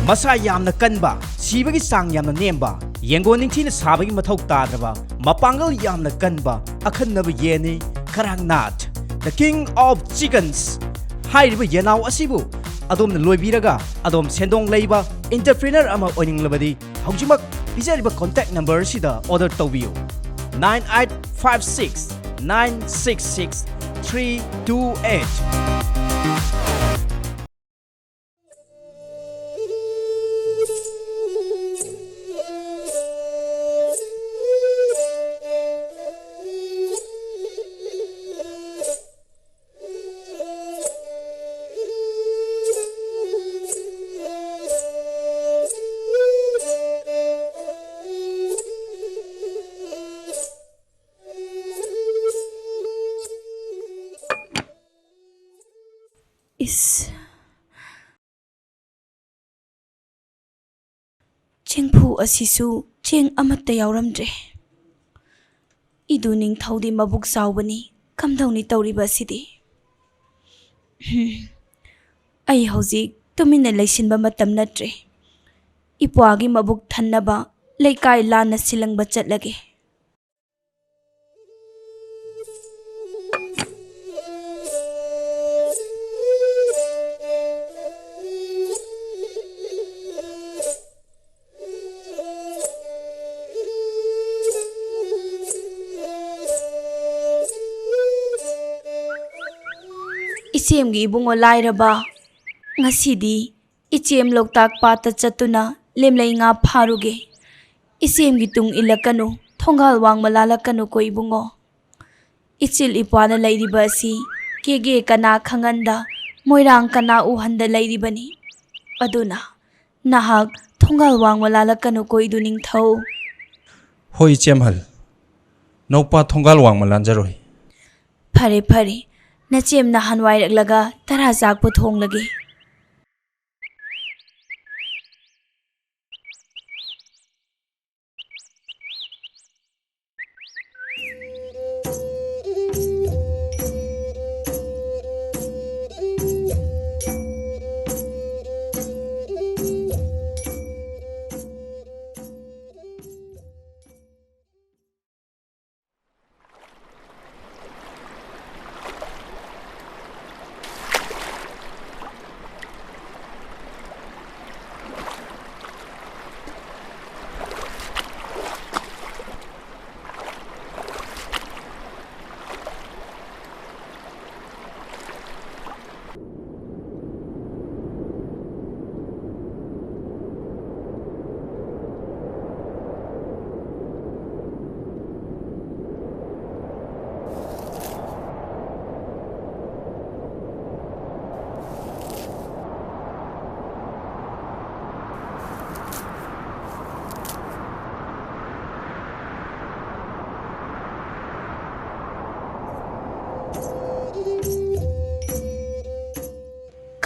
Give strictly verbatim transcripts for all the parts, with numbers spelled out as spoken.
ꯃꯁꯥ ꯌꯥꯝꯅ ꯀꯟꯕ, ꯁꯤꯕꯒꯤ ꯆꯥꯡ ꯌꯥꯝꯅ ꯅꯦꯝꯕ, ꯌꯦꯡꯒꯣꯟ ꯅꯤꯡꯊꯤꯅ ꯁꯥꯕꯒꯤ ꯃꯊꯧ ꯇꯥꯗ꯭ꯔꯕ, ꯃꯄꯥꯡꯒꯜ ꯌꯥꯝꯅ ꯀꯟꯕ ꯑꯈꯟꯅꯕ ꯌꯦꯟꯅꯤ ꯀꯔꯥꯡꯅꯥꯊ, the king of chickens꯫ ꯍꯥꯏꯔꯤꯕ ꯌꯦꯟꯅꯥꯎ ꯑꯁꯤꯕꯨ ꯑꯗꯣꯝꯅ ꯂꯣꯏꯕꯤꯔꯒ ꯑꯗꯣꯝ ꯁꯦꯟꯗꯣꯡ ꯂꯩꯕ entrepreneur ꯑꯃ ꯑꯣꯏꯅꯤꯡꯂꯕꯗꯤ ꯍꯧꯖꯤꯛꯃꯛ ꯄꯤꯖꯔꯤꯕ contact number ꯑꯁꯤꯗ order ꯇꯧꯕꯤꯌꯨ, nine eight five six nine six six three two eight꯫ ꯏꯁ꯫ ꯆꯦꯡꯐꯨ ꯑꯁꯤꯁꯨ ꯆꯦꯡ ꯑꯃꯠꯇ ꯌꯥꯎꯔꯝꯗ꯭ꯔꯦ꯫ ꯏꯗꯨ ꯅꯤꯡꯊꯧꯗꯤ ꯃꯕꯨꯛ ꯆꯥꯎꯕꯅꯤ, ꯀꯝꯗꯧꯅꯤ ꯇꯧꯔꯤꯕ ꯑꯁꯤꯗꯤ? ꯍꯨꯝ, ꯑꯩ ꯍꯧꯖꯤꯛ ꯇꯨꯃꯤꯟꯅ ꯂꯩꯁꯤꯟꯕ ꯃꯇꯝ ꯅꯠꯇ꯭ꯔꯦ꯫ ꯏꯄ꯭ꯋꯥꯒꯤ ꯃꯕꯨꯛ ꯊꯟꯅꯕ ꯂꯩꯀꯥꯏ ꯂꯥꯟꯅ ꯁꯤꯜꯂꯪꯕ ꯆꯠꯂꯒꯦ꯫ ꯏꯆꯦꯝꯒꯤ ꯏꯕꯨꯡꯉꯣ ꯂꯥꯏꯔꯕ, ꯉꯁꯤꯗꯤ ꯏꯆꯦꯝ ꯂꯣꯛꯇꯥꯛ ꯄꯥꯠꯇ ꯆꯠꯇꯨꯅ ꯂꯦꯝꯂꯩ ꯉꯥ ꯐꯥꯔꯨꯒꯦ꯫ ꯏꯆꯦꯝꯒꯤ ꯇꯨꯡ ꯏꯜꯂꯛꯀꯅꯨ, ꯊꯣꯡꯒꯥꯜ ꯋꯥꯡꯃ ꯂꯥꯜꯂꯛꯀꯅꯨꯀꯣ ꯏꯕꯨꯡꯉꯣ꯫ ꯏꯆꯤꯜ ꯏꯄ꯭ꯋꯥꯅ ꯂꯩꯔꯤꯕ ꯑꯁꯤ ꯀꯦꯒꯦ ꯀꯅꯥ ꯈꯪꯍꯟꯗ, ꯃꯣꯏꯔꯥꯡ ꯀꯅꯥ ꯎꯍꯟꯗ ꯂꯩꯔꯤꯕꯅꯤ꯫ ꯑꯗꯨꯅ ꯅꯍꯥꯛ ꯊꯣꯡꯒꯥꯜ ꯋꯥꯡꯃ ꯂꯥꯜꯂꯛꯀꯅꯨꯀꯣ ꯏꯗꯨ ꯅꯤꯡꯊꯧ꯫ ꯍꯣꯏ ꯏꯆꯦꯝꯍꯜ, ꯅꯧꯄꯥ ꯊꯣꯡꯒꯥꯜ ꯋꯥꯡꯃ ꯂꯥꯟꯖꯔꯣꯏ꯫ ꯐꯔꯦ ꯐꯔꯦ, ꯅꯆꯦꯝ ꯅꯍꯥꯟ ꯋꯥꯏꯔꯛꯂꯒ ꯇꯔꯥ ꯆꯥꯛꯄꯨ ꯊꯣꯡꯂꯒꯦ꯫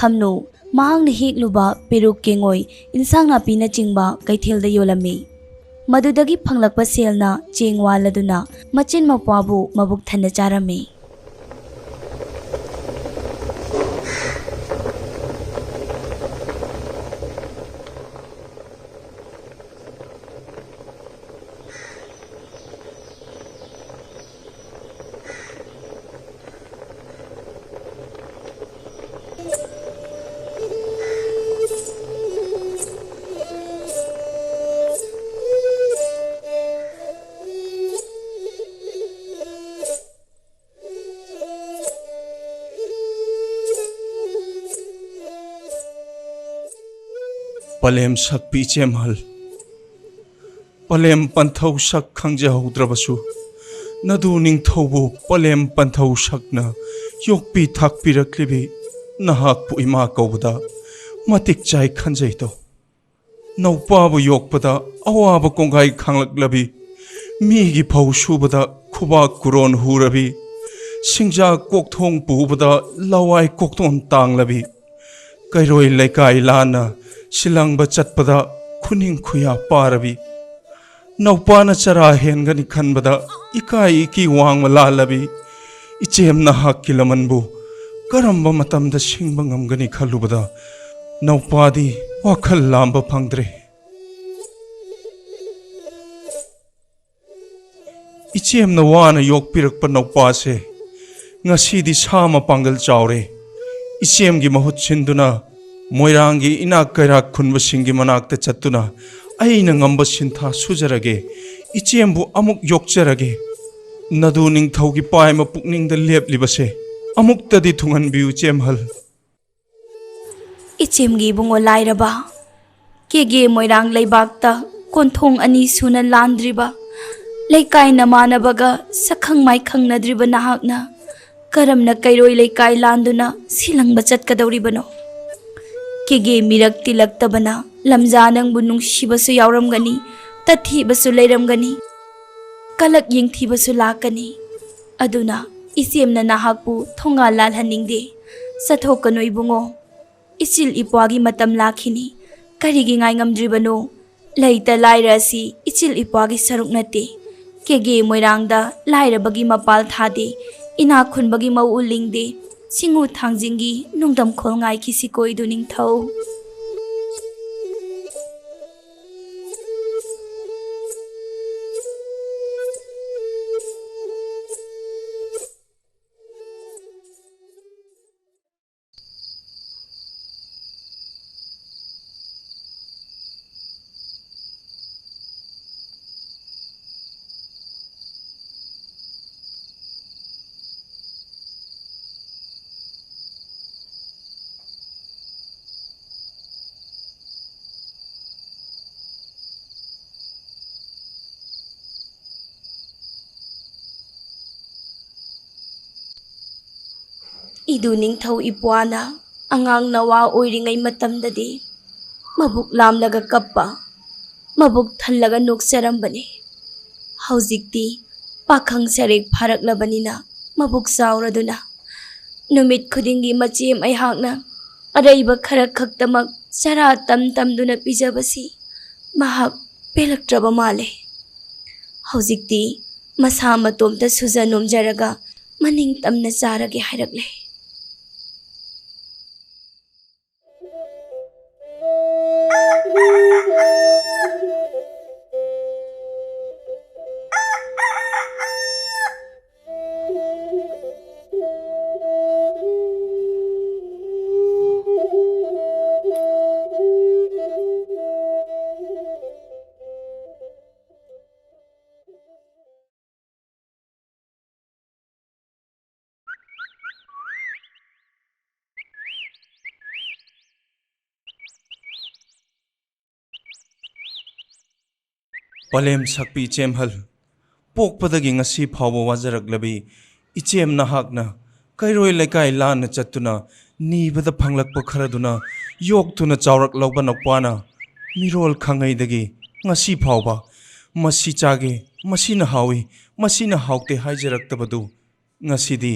ꯈꯝꯅꯨ, ꯃꯍꯥꯛꯅ ꯍꯦꯛꯂꯨꯕ ꯄꯦꯔꯨꯛ, ꯀꯦꯡꯉꯣꯏ, ꯏꯟꯁꯥꯡ ꯅꯥꯄꯤꯅꯆꯤꯡꯕ ꯀꯩꯊꯦꯜꯗ ꯌꯣꯜꯂꯝꯃꯤ꯫ ꯃꯗꯨꯗꯒꯤ ꯐꯪꯂꯛꯄ ꯁꯦꯜꯅ ꯆꯦꯡ ꯋꯥꯜꯂꯗꯨꯅ ꯃꯆꯤꯟ ꯃꯧꯄ꯭ꯋꯥꯕꯨ ꯃꯕꯨꯛ ꯊꯟꯅ ꯆꯥꯔꯝꯃꯤ꯫ ꯄꯂꯦꯝ ꯁꯛꯄꯤ ꯏꯆꯦꯝꯍꯜ, ꯄꯂꯦꯝ ꯄꯟꯊꯧ ꯁꯛ ꯈꯪꯖꯍꯧꯗ꯭ꯔꯕꯁꯨ, ꯅꯗꯨ ꯅꯤꯡꯊꯧꯕꯨ ꯄꯂꯦꯝ ꯄꯟꯊꯧ ꯁꯛꯅ ꯌꯣꯛꯄꯤ ꯊꯥꯛꯄꯤꯔꯛꯂꯤꯕꯤ ꯅꯍꯥꯛꯄꯨ ꯏꯃꯥ ꯀꯧꯕꯗ ꯃꯇꯤꯛ ꯆꯥꯏ ꯈꯟꯖꯩꯗꯣ꯫ ꯅꯧꯄꯥꯕꯨ ꯌꯣꯛꯄꯗ ꯑꯋꯥꯕ ꯀꯣꯡꯒꯥꯏ ꯈꯥꯡꯂꯛꯂꯕꯤ, ꯃꯤꯒꯤ ꯐꯧ ꯁꯨꯕꯗ ꯈꯨꯕꯥꯛ ꯀꯨꯔꯣꯟ ꯍꯨꯔꯕꯤ, ꯁꯤꯡꯖꯥ ꯀꯣꯛꯊꯣꯡ ꯄꯨꯕꯗ ꯂꯋꯥꯏ ꯀꯣꯛꯊꯣꯟ ꯇꯥꯡꯂꯕꯤ, ꯀꯩꯔꯣꯏ ꯂꯩꯀꯥꯏ ꯂꯥꯟꯅ ꯁꯤꯂꯪꯕ ꯆꯠꯄꯗ ꯈꯨꯅꯤꯡ ꯈꯨꯌꯥ ꯄꯥꯔꯕꯤ, ꯅꯧꯄꯥꯅ ꯆꯔꯥ ꯍꯦꯟꯒꯅꯤ ꯈꯟꯕꯗ ꯏꯀꯥꯏ ꯏꯀꯤ ꯋꯥꯡꯃ ꯂꯥꯜꯂꯕꯤ, ꯏꯆꯦꯝ ꯅꯍꯥꯛꯀꯤ ꯂꯃꯟꯕꯨ ꯀꯔꯝꯕ ꯃꯇꯝꯗ ꯁꯤꯡꯕ ꯉꯝꯒꯅꯤ ꯈꯜꯂꯨꯕꯗ ꯅꯧꯄꯥꯗꯤ ꯋꯥꯈꯜ ꯂꯥꯝꯕ ꯐꯪꯗ꯭ꯔꯦ꯫ ꯏꯆꯦꯝꯅ ꯋꯥꯅ ꯌꯣꯛꯄꯤꯔꯛꯄ ꯅꯧꯄꯥꯁꯦ ꯉꯁꯤꯗꯤ ꯁꯥ ꯃꯄꯥꯡꯒꯜ ꯆꯥꯎꯔꯦ꯫ ꯏꯆꯦꯝꯒꯤ ꯃꯍꯨꯠ ꯁꯤꯟꯗꯨꯅ ꯃꯣꯏꯔꯥꯡꯒꯤ ꯏꯅꯥꯛ ꯀꯩꯔꯥꯛ ꯈꯨꯟꯕꯁꯤꯡꯒꯤ ꯃꯅꯥꯛꯇ ꯆꯠꯇꯨꯅ ꯑꯩꯅ ꯉꯝꯕ ꯁꯤꯟꯊꯥ ꯁꯨꯖꯔꯒꯦ꯫ ꯏꯆꯦꯝꯕꯨ ꯑꯃꯨꯛ ꯌꯣꯛꯆꯔꯒꯦ꯫ ꯅꯗꯨ ꯅꯤꯡꯊꯧꯒꯤ ꯄꯥꯏꯃ ꯄꯨꯛꯅꯤꯡꯗ ꯂꯦꯞꯂꯤꯕꯁꯦ ꯑꯃꯨꯛꯇꯗꯤ ꯊꯨꯡꯍꯟꯕꯤꯌꯨ ꯏꯆꯦꯝꯍꯜ꯫ ꯏꯆꯦꯝꯒꯤ ꯏꯕꯨꯡꯉꯣ ꯂꯥꯏꯔꯕ, ꯀꯦꯒꯦ ꯃꯣꯏꯔꯥꯡ ꯂꯩꯕꯥꯛꯇ ꯀꯣꯟꯊꯣꯡ ꯑꯅꯤ ꯁꯨꯅ ꯂꯥꯟꯗ꯭ꯔꯤꯕ, ꯂꯩꯀꯥꯏ ꯅꯃꯥꯟꯅꯕꯒ ꯁꯛꯈꯪ ꯃꯥꯏꯈꯪꯅꯗ꯭ꯔꯤꯕ ꯅꯍꯥꯛꯅ ꯀꯔꯝꯅ ꯀꯩꯔꯣꯏ ꯂꯩꯀꯥꯏ ꯂꯥꯟꯗꯨꯅ ꯁꯤꯂꯪꯕ ꯆꯠꯀꯗꯧꯔꯤꯕꯅꯣ? ꯀꯦꯒꯦ ꯃꯤꯔꯛ ꯇꯤꯜꯂꯛꯇꯕꯅ ꯂꯝꯖꯥ ꯅꯪꯕꯨ ꯅꯨꯡꯁꯤꯕꯁꯨ ꯌꯥꯎꯔꯝꯒꯅꯤ, ꯇꯠꯊꯤꯕꯁꯨ ꯂꯩꯔꯝꯒꯅꯤ, ꯀꯂꯛ ꯌꯦꯡꯊꯤꯕꯁꯨ ꯂꯥꯛꯀꯅꯤ꯫ ꯑꯗꯨꯅ ꯏꯆꯦꯝꯅ ꯅꯍꯥꯛꯄꯨ ꯊꯣꯡꯒꯥꯜ ꯂꯥꯜꯍꯟꯅꯤꯡꯗꯦ꯫ ꯆꯠꯊꯣꯛꯀꯅꯨ ꯏꯕꯨꯡꯉꯣ꯫ ꯏꯆꯤꯜ ꯏꯄ꯭ꯋꯥꯒꯤ ꯃꯇꯝ ꯂꯥꯛꯈꯤꯅꯤ꯫ ꯀꯔꯤꯒꯤ ꯉꯥꯏ ꯉꯝꯗ꯭ꯔꯤꯕꯅꯣ? ꯂꯩꯇ ꯂꯥꯏꯔ ꯑꯁꯤ ꯏꯆꯤꯜ ꯏꯄ꯭ꯋꯥꯒꯤ ꯁꯔꯨꯛ ꯅꯠꯇꯦ꯫ ꯀꯦꯒꯦ ꯃꯣꯏꯔꯥꯡꯗ ꯂꯥꯏꯔꯕꯒꯤ ꯃꯄꯥꯜ ꯊꯥꯗꯦ, ꯏꯅꯥꯛ ꯈꯨꯟꯕꯒꯤ ꯃꯧ ꯎꯂꯤꯡꯗꯦ꯫ ꯆꯤꯡꯉꯨ ꯊꯥꯡꯖꯤꯡꯒꯤ ꯅꯨꯡꯗꯝꯈꯣꯜ ꯉꯥꯏꯈꯤꯁꯤꯀꯣ ꯏꯗꯨ ꯅꯤꯡꯊꯧ꯫ ꯏꯗꯨ ꯅꯤꯡꯊꯧ ꯏꯄ꯭ꯋꯥꯅ ꯑꯉꯥꯡ ꯅꯋꯥ ꯑꯣꯏꯔꯤꯉꯩ ꯃꯇꯝꯗꯗꯤ ꯃꯕꯨꯛ ꯂꯥꯝꯂꯒ ꯀꯞꯄ, ꯃꯕꯨꯛ ꯊꯜꯂꯒ ꯅꯣꯛꯆꯔꯝꯕꯅꯤ꯫ ꯍꯧꯖꯤꯛꯇꯤ ꯄꯥꯈꯪ ꯁꯔꯦꯛ ꯐꯥꯔꯛꯂꯕꯅꯤꯅ ꯃꯕꯨꯛ ꯆꯥꯎꯔꯗꯨꯅ ꯅꯨꯃꯤꯠ ꯈꯨꯗꯤꯡꯒꯤ ꯃꯆꯦꯝ ꯑꯩꯍꯥꯛꯅ ꯑꯔꯩꯕ ꯈꯔ ꯈꯛꯇꯃꯛ ꯆꯔꯥ ꯇꯝ ꯇꯝꯗꯨꯅ ꯄꯤꯖꯕꯁꯤ ꯃꯍꯥꯛ ꯄꯦꯜꯂꯛꯇ꯭ꯔꯕ ꯃꯥꯜꯂꯦ꯫ ꯍꯧꯖꯤꯛꯇꯤ ꯃꯁꯥ ꯃꯇꯣꯝꯇ ꯁꯨꯖ ꯅꯣꯝꯖꯔꯒ ꯃꯅꯤꯡ ꯇꯝꯅ ꯆꯥꯔꯒꯦ ꯍꯥꯏꯔꯛꯂꯦ꯫ ꯄꯂꯦꯝ ꯁꯛꯄꯤ ꯏꯆꯦꯝꯍꯜ, ꯄꯣꯛꯄꯗꯒꯤ ꯉꯁꯤ ꯐꯥꯎꯕ ꯋꯥꯖꯔꯛꯂꯕꯤ ꯏꯆꯦꯝ ꯅꯍꯥꯛꯅ ꯀꯩꯔꯣꯏ ꯂꯩꯀꯥꯏ ꯂꯥꯟꯅ ꯆꯠꯇꯨꯅ ꯅꯤꯕꯗ ꯐꯪꯂꯛꯄ ꯈꯔꯗꯨꯅ ꯌꯣꯛꯇꯨꯅ ꯆꯥꯎꯔꯛꯂꯕ ꯅꯧꯄꯥꯅ ꯃꯤꯔꯣꯜ ꯈꯪꯉꯩꯗꯒꯤ ꯉꯁꯤ ꯐꯥꯎꯕ "ꯃꯁꯤ ꯆꯥꯒꯦ, ꯃꯁꯤꯅ ꯍꯥꯎꯏ, ꯃꯁꯤꯅ ꯍꯥꯎꯇꯦ" ꯍꯥꯏꯖꯔꯛꯇꯕꯗꯨ ꯉꯁꯤꯗꯤ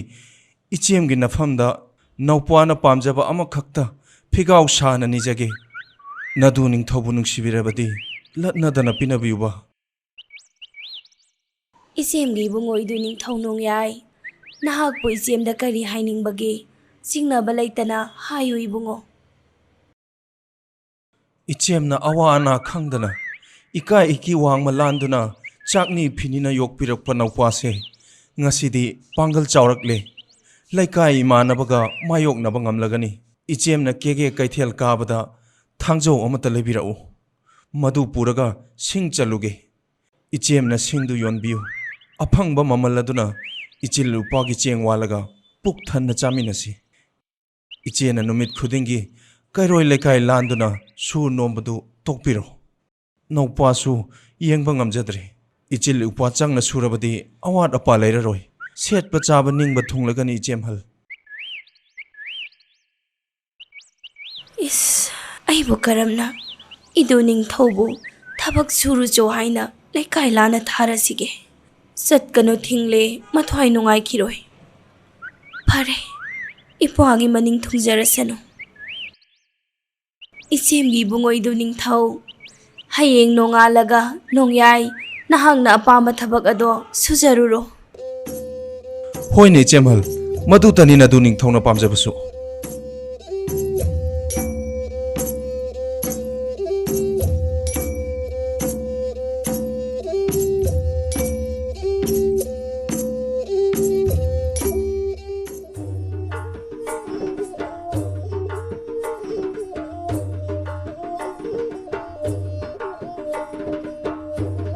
ꯏꯆꯦꯝꯒꯤ ꯅꯐꯝꯗ ꯅꯧꯄꯥꯅ ꯄꯥꯝꯖꯕ ꯑꯃꯈꯛꯇ ꯐꯤꯒꯥꯎ ꯁꯥꯅ ꯅꯤꯖꯒꯦ꯫ ꯅꯗꯨ ꯅꯤꯡꯊꯧꯕꯨ ꯅꯨꯡꯁꯤꯕꯤꯔꯕꯗꯤ ꯂꯠꯅꯗꯅ ꯄꯤꯅꯕꯤꯌꯨꯕ꯫ ꯏꯆꯦꯝꯒꯤ ꯏꯕꯨꯡꯉꯣ ꯏꯗꯨ ꯅꯤꯡꯊꯧ ꯅꯣꯡꯌꯥꯏ, ꯅꯍꯥꯛꯄꯨ ꯏꯆꯦꯝꯗ ꯀꯔꯤ ꯍꯥꯏꯅꯤꯡꯕꯒꯦ? ꯆꯤꯡꯅꯕ ꯂꯩꯇꯅ ꯍꯥꯏꯌꯨ ꯏꯕꯨꯡꯉꯣ꯫ ꯏꯆꯦꯝꯅ ꯑꯋꯥ ꯑꯅꯥ ꯈꯪꯗꯅ ꯏꯀꯥꯏ ꯏꯀꯤ ꯋꯥꯡꯃ ꯂꯥꯟꯗꯨꯅ ꯆꯥꯛꯅꯤ ꯐꯤꯅꯤꯅ ꯌꯣꯛꯄꯤꯔꯛꯄ ꯅꯧꯄꯥꯁꯦ ꯉꯁꯤꯗꯤ ꯄꯥꯡꯒꯜ ꯆꯥꯎꯔꯛꯂꯦ꯫ ꯂꯩꯀꯥꯏ ꯏꯃꯥꯟꯅꯕꯒ ꯃꯥꯌꯣꯛꯅꯕ ꯉꯝꯂꯒꯅꯤ꯫ ꯏꯆꯦꯝꯅ ꯀꯦꯒꯦ ꯀꯩꯊꯦꯜ ꯀꯥꯕꯗ ꯊꯥꯡꯖꯧ ꯑꯃꯠꯇ ꯂꯩꯕꯤꯔꯛꯎ꯫ ꯃꯗꯨ ꯄꯨꯔꯒ ꯁꯤꯡ ꯆꯜꯂꯨꯒꯦ꯫ ꯏꯆꯦꯝꯅ ꯁꯤꯡꯗꯨ ꯌꯣꯟꯕꯤꯌꯨ꯫ ꯑꯐꯪꯕ ꯃꯃꯜ ꯑꯗꯨꯅ ꯏꯆꯤꯜ ꯏꯄ꯭ꯋꯥꯒꯤ ꯆꯦꯡ ꯋꯥꯜꯂꯒ ꯄꯨꯛ ꯊꯟꯅ ꯆꯥꯃꯤꯟꯅꯁꯤ꯫ ꯏꯆꯦꯅ ꯅꯨꯃꯤꯠ ꯈꯨꯗꯤꯡꯒꯤ ꯀꯩꯔꯣꯏ ꯂꯩꯀꯥꯏ ꯂꯥꯟꯗꯨꯅ ꯁꯨ ꯅꯣꯝꯕꯗꯨ ꯇꯣꯛꯄꯤꯔꯣ꯫ ꯅꯧꯄꯥꯁꯨ ꯌꯦꯡꯕ ꯉꯝꯖꯗ꯭ꯔꯦ꯫ ꯏꯆꯤꯜ ꯏꯄ꯭ꯋꯥ ꯆꯪꯅ ꯁꯨꯔꯕꯗꯤ ꯑꯋꯥꯠ ꯑꯄꯥ ꯂꯩꯔꯔꯣꯏ꯫ ꯁꯦꯠꯄ ꯆꯥꯕ ꯅꯤꯡꯕ ꯊꯨꯡꯂꯒꯅꯤ ꯏꯆꯦꯝꯍꯜ꯫ ꯏꯁ, ꯑꯩꯕꯨ ꯀꯔꯝꯅ ꯏꯗꯨ ꯅꯤꯡꯊꯧꯕꯨ ꯊꯕꯛ ꯁꯨꯔꯨꯆꯣ ꯍꯥꯏꯅ ꯂꯩꯀꯥꯏ ꯂꯥꯟꯅ ꯊꯥꯔꯁꯤꯒꯦ? ꯆꯠꯀꯅꯨ ꯊꯤꯡꯂꯦ, ꯃꯊ꯭ꯋꯥꯏ ꯅꯨꯡꯉꯥꯏꯈꯤꯔꯣꯏ꯫ ꯐꯔꯦ, ꯏꯄ꯭ꯋꯥꯒꯤ ꯃꯅꯤꯡ ꯊꯨꯡꯖꯔꯁꯅꯨ꯫ ꯏꯆꯦꯝꯒꯤ ꯏꯕꯨꯡꯉꯣ ꯏꯗꯨ ꯅꯤꯡꯊꯧ, ꯍꯌꯦꯡ ꯅꯣꯡꯉꯥꯜꯂꯒ ꯅꯣꯡꯌꯥꯏ ꯅꯍꯥꯛꯅ ꯑꯄꯥꯝꯕ ꯊꯕꯛ ꯑꯗꯣ ꯁꯨꯖꯔꯨꯔꯣ꯫ ꯍꯣꯏꯅꯦ ꯏꯆꯦꯝꯍꯜ, ꯃꯗꯨꯇꯅꯤ ꯅꯗꯨ ꯅꯤꯡꯊꯧꯅ ꯄꯥꯝꯖꯕꯁꯨ꯫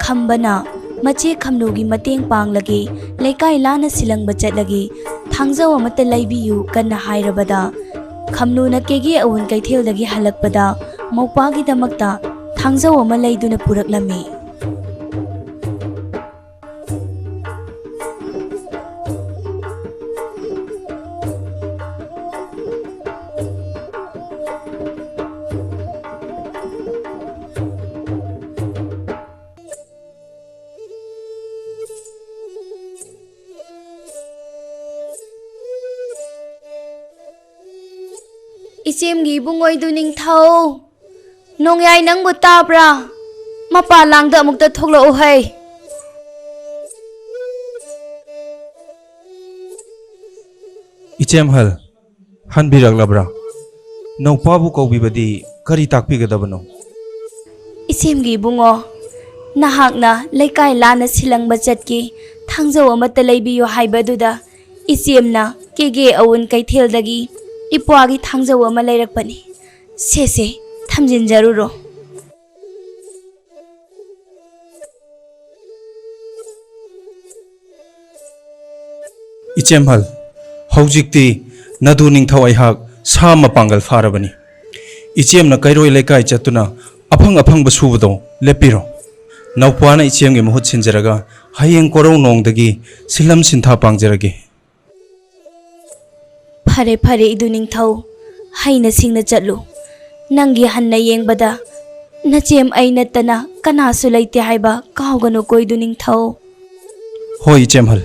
ꯈꯝꯕꯅ ꯃꯆꯦ ꯈꯝꯅꯨꯒꯤ ꯃꯇꯦꯡ ꯄꯥꯡꯂꯒꯦ, ꯂꯩꯀꯥꯏ ꯂꯥꯟꯅ ꯁꯤꯂꯪꯕ ꯆꯠꯂꯒꯦ, ꯊꯥꯡꯖꯧ ꯑꯃꯠꯇ ꯂꯩꯕꯤꯌꯨ ꯀꯟꯅ ꯍꯥꯏꯔꯕꯗ, ꯈꯝꯅꯨꯅ ꯀꯦꯒꯦ ꯑꯋꯨꯟ ꯀꯩꯊꯦꯜꯗꯒꯤ ꯍꯜꯂꯛꯄꯗ ꯃꯧꯄꯥꯒꯤꯗꯃꯛꯇ ꯊꯥꯡꯖꯧ ꯑꯃ ꯂꯩꯗꯨꯅ ꯄꯨꯔꯛꯂꯝꯃꯤ꯫ ꯏꯆꯦꯝꯒꯤ ꯏꯕꯨꯡꯉꯣ ꯏꯗꯨ ꯅꯤꯡꯊꯧ, ꯅꯣꯡꯌꯥꯏ ꯅꯪꯕꯨ ꯇꯥꯕ꯭ꯔꯥ? ꯃꯄꯥꯟ ꯂꯥꯡꯗ ꯑꯃꯨꯛꯇ ꯊꯣꯛꯂꯛꯎ ꯍꯩ꯫ ꯏꯆꯦꯝꯍꯜ, ꯍꯟꯕꯤꯔꯛꯂꯕ꯭ꯔꯥ? ꯅꯧꯄꯥꯕꯨ ꯀꯧꯕꯤꯕꯗꯤ ꯀꯔꯤ ꯇꯥꯛꯄꯤꯒꯗꯕꯅꯣ? ꯏꯆꯦꯝꯒꯤ ꯏꯕꯨꯡꯉꯣ, ꯅꯍꯥꯛꯅ ꯂꯩꯀꯥꯏ ꯂꯥꯟꯅ ꯁꯤꯜꯂꯪꯕ ꯆꯠꯀꯦ, ꯊꯥꯡꯖꯧ ꯑꯃꯠꯇ ꯂꯩꯕꯤꯌꯨ ꯍꯥꯏꯕꯗꯨꯗ ꯏꯆꯦꯝꯅ ꯀꯦꯒꯦ ꯑꯋꯨꯟ ꯀꯩꯊꯦꯜꯗꯒꯤ ꯏꯄ꯭ꯋꯥꯒꯤ ꯊꯥꯡꯖꯧ ꯑꯃ ꯂꯩꯔꯛꯄꯅꯤ꯫ ꯁꯦ ꯁꯦ, ꯊꯝꯖꯤꯟꯖꯔꯨꯔꯣ꯫ ꯏꯆꯦꯝꯍꯜ, ꯍꯧꯖꯤꯛꯇꯤ ꯅꯗꯨ ꯅꯤꯡꯊꯧ ꯑꯩꯍꯥꯛ ꯁꯥ ꯃꯄꯥꯡꯒꯜ ꯐꯥꯔꯕꯅꯤ꯫ ꯏꯆꯦꯝꯅ ꯀꯩꯔꯣꯏ ꯂꯩꯀꯥꯏ ꯆꯠꯇꯨꯅ ꯑꯐꯪ ꯑꯐꯪꯕ ꯁꯨꯕꯗꯣ ꯂꯦꯞꯄꯤꯔꯣ꯫ ꯅꯧꯄꯥꯅ ꯏꯆꯦꯝꯒꯤ ꯃꯍꯨꯠ ꯁꯤꯟꯖꯔꯒ ꯍꯌꯦꯡ ꯀꯣꯔꯧ ꯅꯣꯡꯗꯒꯤ ꯁꯤꯜꯂꯝ ꯁꯤꯟꯊꯥ ꯄꯥꯡꯖꯔꯒꯦ꯫ ꯐꯔꯦ ꯐꯔꯦ ꯏꯗꯨ ꯅꯤꯡꯊꯧ, ꯍꯩꯅ ꯁꯤꯡꯅ ꯆꯠꯂꯨ꯫ ꯅꯪꯒꯤ ꯍꯟꯅ ꯌꯦꯡꯕꯗ ꯅꯆꯦꯝ ꯑꯩ ꯅꯠꯇꯅ ꯀꯅꯥꯁꯨ ꯂꯩꯇꯦ ꯍꯥꯏꯕ ꯀꯥꯎꯒꯅꯨꯀꯣ ꯏꯗꯨ ꯅꯤꯡꯊꯧ꯫ ꯍꯣꯏ ꯏꯆꯦꯝꯍꯜ꯫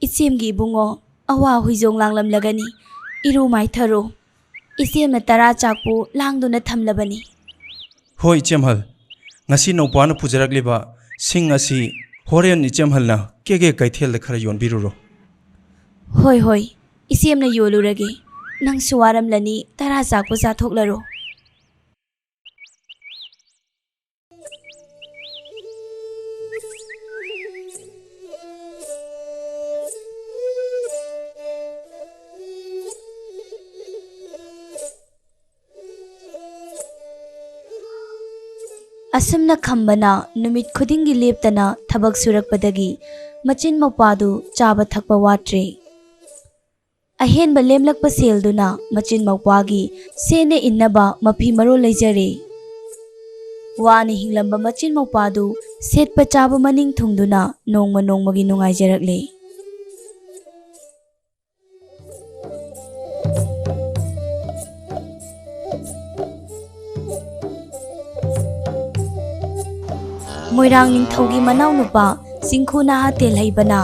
ꯏꯆꯦꯝꯒꯤ ꯏꯕꯨꯡꯉꯣ, ꯑꯋꯥ ꯍꯨꯏꯖꯣꯡ ꯂꯥꯡꯂꯝꯂꯒꯅꯤ꯫ ꯏꯔꯨ ꯃꯥꯏꯊꯔꯣ꯫ ꯏꯆꯦꯝꯅ ꯇꯔꯥ ꯆꯥꯛꯄꯨ ꯂꯥꯡꯗꯨꯅ ꯊꯝꯂꯕꯅꯤ꯫ ꯍꯣꯏ ꯏꯆꯦꯝꯍꯜ, ꯉꯁꯤ ꯅꯧꯄꯥꯅ ꯄꯨꯖꯔꯛꯂꯤꯕ ꯁꯤꯡ ꯑꯁꯤ ꯍꯣꯔꯦꯟ ꯏꯆꯦꯝꯍꯜꯅ ꯀꯦꯒꯦ ꯀꯩꯊꯦꯜꯗ ꯈꯔ ꯌꯣꯟꯕꯤꯔꯨꯔꯣ꯫ ꯍꯣꯏ ꯍꯣꯏ, ꯏꯆꯦꯝꯅ ꯌꯣꯜꯂꯨꯔꯒꯦ꯫ ꯅꯪꯁꯨ ꯋꯥꯔꯝꯂꯅꯤ, ꯇꯔꯥ ꯆꯥꯛꯄꯨ ꯆꯥꯊꯣꯛꯂꯔꯣ꯫ ꯑꯁꯨꯝꯅ ꯈꯝꯕꯅ ꯅꯨꯃꯤꯠ ꯈꯨꯗꯤꯡꯒꯤ ꯂꯦꯞꯇꯅ ꯊꯕꯛ ꯁꯨꯔꯛꯄꯗꯒꯤ ꯃꯆꯤꯟ ꯃꯧꯄ꯭ꯋꯥꯗꯨ ꯆꯥꯕ ꯊꯛꯄ ꯋꯥꯠꯇ꯭ꯔꯦ꯫ ꯑꯍꯦꯟꯕ ꯂꯦꯝꯂꯛꯄ ꯁꯦꯜꯗꯨꯅ ꯃꯆꯤꯟ ꯃꯧꯄ꯭ꯋꯥꯒꯤ ꯁꯦꯠꯅ ꯏꯟꯅꯕ ꯃꯐꯤ ꯃꯔꯣꯜ ꯂꯩꯖꯔꯦ꯫ ꯋꯥꯅ ꯍꯤꯡꯂꯝꯕ ꯃꯆꯤꯟ ꯃꯧꯄ꯭ꯋꯥꯗꯨ ꯁꯦꯠꯄ ꯆꯥꯕ ꯃꯅꯤꯡ ꯊꯨꯡꯗꯨꯅ ꯅꯣꯡꯃ ꯅꯣꯡꯃꯒꯤ ꯅꯨꯡꯉꯥꯏꯖꯔꯛꯂꯦ꯫ ꯃꯣꯏꯔꯥꯡ ꯅꯤꯡꯊꯧꯒꯤ ꯃꯅꯥꯎꯅꯨꯄꯥ ꯆꯤꯡꯈꯨ ꯅꯍꯥ ꯇꯦꯜꯍꯩꯕꯅ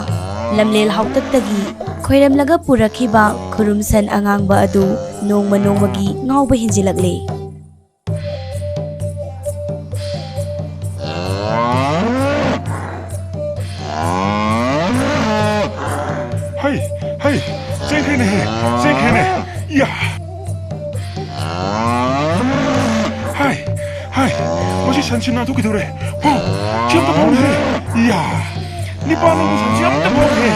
ꯂꯝꯂꯦꯜ ꯍꯥꯎꯇꯛꯇꯒꯤ ꯈꯣꯏꯔꯝꯂꯒ ꯄꯨꯔꯛꯈꯤꯕ ꯈꯨꯔꯨꯝꯁꯟ ꯑꯉꯥꯡꯕ ꯑꯗꯨ ꯅꯣꯡꯃ ꯅꯣꯡꯃꯒꯤ ꯉꯥꯎꯕ ꯍꯦꯟꯖꯤꯜꯂꯛꯂꯦ꯫ ꯍꯩ, ꯍꯩ, ꯆꯦꯟꯈ꯭ꯔꯦꯅꯦꯍꯦ, ꯆꯦꯟꯈ꯭ꯔꯦꯅꯦ꯫ ꯌꯥ! ꯍꯥꯏ, ꯍꯥꯏ, ꯃꯁꯤ ꯁꯟꯁꯤ ꯅꯥꯟꯊꯣꯛꯈꯤꯗꯧꯔꯦ꯫ ꯍꯣ, ꯁꯤ ꯑꯝꯇ ꯐꯥꯎꯅꯦꯍꯦ꯫ ꯌꯥ! ꯅꯤꯄꯥ ꯅꯪꯕꯨ ꯁꯟꯁꯤ ꯑꯝꯇ ꯐꯥꯎꯅꯦꯍꯦ꯫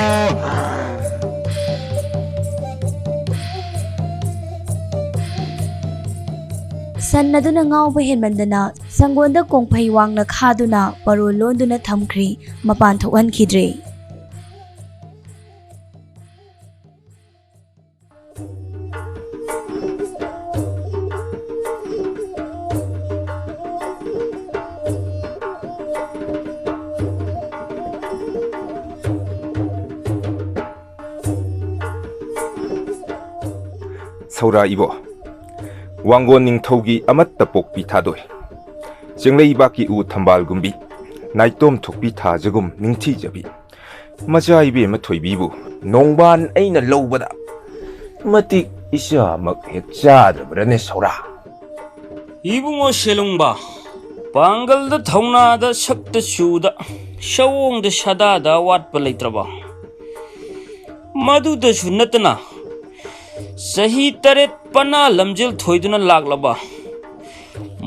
ꯁꯟ ꯑꯗꯨꯅ ꯉꯥꯎꯕ ꯍꯦꯟꯃꯟꯗꯅ ꯁꯪꯒꯣꯟꯗ ꯀꯣꯡꯐꯩ ꯋꯥꯡꯅ ꯈꯥꯗꯨꯅ ꯄꯔꯣ ꯂꯣꯟꯗꯨꯅ ꯊꯝꯈ꯭ꯔꯦ, ꯃꯄꯥꯟ ꯊꯣꯛꯍꯟꯈꯤꯗ꯭ꯔꯦ꯫ ꯁꯧꯔꯥ ꯏꯕꯣ, ꯋꯥꯡꯒꯣꯟ ꯅꯤꯡꯊꯧꯒꯤ ꯑꯃꯠꯇ ꯄꯣꯛꯄꯤ ꯊꯥꯗꯣꯏ, ꯆꯤꯡꯂꯩꯕꯥꯛꯀꯤ ꯎ ꯊꯝꯕꯥꯜꯒꯨꯝꯕꯤ, ꯅꯥꯏꯇꯣꯝ ꯊꯣꯛꯄꯤ ꯊꯥꯖꯒꯨꯝ ꯅꯤꯡꯊꯤꯖꯕꯤ, ꯃꯆꯥ ꯏꯕꯦꯝꯃ ꯊꯣꯏꯕꯤꯕꯨ ꯅꯣꯡꯕꯥꯟ ꯑꯩꯅ ꯂꯧꯕꯗ ꯃꯇꯤꯛ ꯏꯆꯥꯃꯛ ꯍꯦꯛ ꯆꯥꯗꯕ꯭ꯔꯅꯦ ꯁꯧꯔꯥ? ꯏꯕꯨꯡꯉꯣ ꯁꯦꯂꯨꯡꯕ, ꯄꯥꯡꯒꯜꯗ ꯊꯧꯅꯥꯗ ꯁꯛꯇ ꯆꯨꯗ ꯁꯑꯣꯡꯗ ꯁꯥꯗꯥꯗ ꯑꯋꯥꯠꯄ ꯂꯩꯇ꯭ꯔꯕ? ꯃꯗꯨꯗꯁꯨ ꯅꯠꯇꯅ ꯆꯍꯤ ꯇꯔꯦꯠ ꯄꯅꯥ ꯂꯝꯖꯦꯜ ꯊꯣꯏꯗꯨꯅ ꯂꯥꯛꯂꯕ,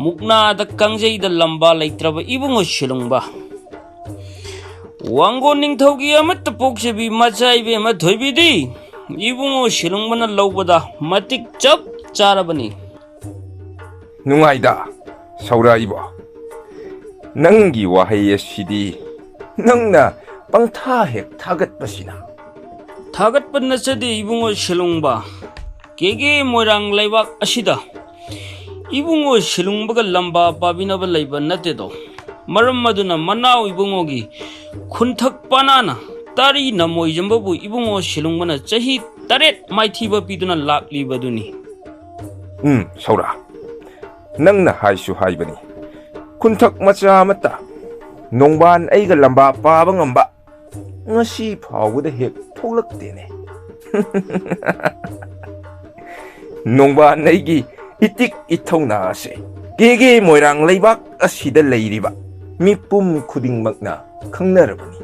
ꯃꯨꯛꯅꯥꯗ ꯀꯥꯡꯖꯩꯗ ꯂꯝꯕꯥ ꯂꯩꯇ꯭ꯔꯕ ꯏꯕꯨꯡꯉꯣ ꯁꯦꯂꯨꯡꯕ, ꯋꯥꯡꯒꯣꯟ ꯅꯤꯡꯊꯧꯒꯤ ꯑꯃꯠꯇ ꯄꯣꯛꯆꯕꯤ ꯃꯆꯥ ꯏꯕꯦꯝꯃ ꯊꯣꯏꯕꯤꯗꯤ ꯏꯕꯨꯡꯉꯣ ꯁꯦꯂꯨꯡꯕꯅ ꯂꯧꯕꯗ ꯃꯇꯤꯛ ꯆꯞ ꯆꯥꯔꯕꯅꯤ꯫ ꯅꯨꯡꯉꯥꯏꯗ, ꯁꯧꯔꯥ ꯏꯕꯣ꯫ ꯅꯪꯒꯤ ꯋꯥꯍꯩ ꯑꯁꯤꯗꯤ ꯅꯪꯅ ꯄꯪꯊꯥ ꯍꯦꯛ ꯊꯥꯒꯠꯄꯁꯤꯅ꯫ ꯊꯥꯒꯠꯄ ꯅꯠꯆꯗꯦ ꯏꯕꯨꯡꯉꯣ ꯁꯤꯂꯨꯡꯕ꯫ ꯀꯦꯒꯦ ꯃꯣꯏꯔꯥꯡ ꯂꯩꯕꯥꯛ ꯑꯁꯤꯗ ꯏꯕꯨꯡꯉꯣ ꯁꯤꯂꯨꯡꯕꯒ ꯂꯝꯕꯥ ꯄꯥꯕꯤꯅꯕ ꯂꯩꯕ ꯅꯠꯇꯦꯗꯣ꯫ ꯃꯔꯝ ꯑꯗꯨꯅ ꯃꯅꯥꯎ ꯏꯕꯨꯡꯉꯣꯒꯤ ꯈꯨꯟꯊꯛ ꯄꯥꯅꯥꯅ ꯇꯥꯔꯤ ꯅꯃꯣꯏꯖꯝꯕꯕꯨ ꯏꯕꯨꯡꯉꯣ ꯁꯤꯂꯨꯡꯕꯅ ꯆꯍꯤ ꯇꯔꯦꯠ ꯃꯥꯏꯊꯤꯕ ꯄꯤꯗꯨꯅ ꯂꯥꯛꯂꯤꯕꯗꯨꯅꯤ꯫ ꯎꯝ, ꯁꯧꯔꯥ, ꯅꯪꯅ ꯍꯥꯏꯁꯨ ꯍꯥꯏꯕꯅꯤ꯫ ꯈꯨꯟꯊꯛ ꯃꯆꯥ ꯑꯃꯠꯇ ꯅꯣꯡꯕꯥꯟ ꯑꯩꯒ ꯂꯝꯕꯥ ꯄꯥꯕ ꯉꯝꯕ ꯉꯁꯤ ꯐꯥꯎꯕꯗ ꯍꯦꯛ ꯊꯣꯛꯂꯛꯇꯦꯅꯦ꯫ ꯅꯣꯡꯕꯥꯟ ꯑꯩꯒꯤ ꯏꯇꯤꯛ ꯏꯊꯧꯅꯥ ꯑꯁꯦ ꯀꯦꯒꯦ ꯃꯣꯏꯔꯥꯡ ꯂꯩꯕꯥꯛ ꯑꯁꯤꯗ ꯂꯩꯔꯤꯕ ꯃꯤꯄꯨꯝ ꯈꯨꯗꯤꯡꯃꯛꯅ ꯈꯪꯅꯔꯕꯅꯤ꯫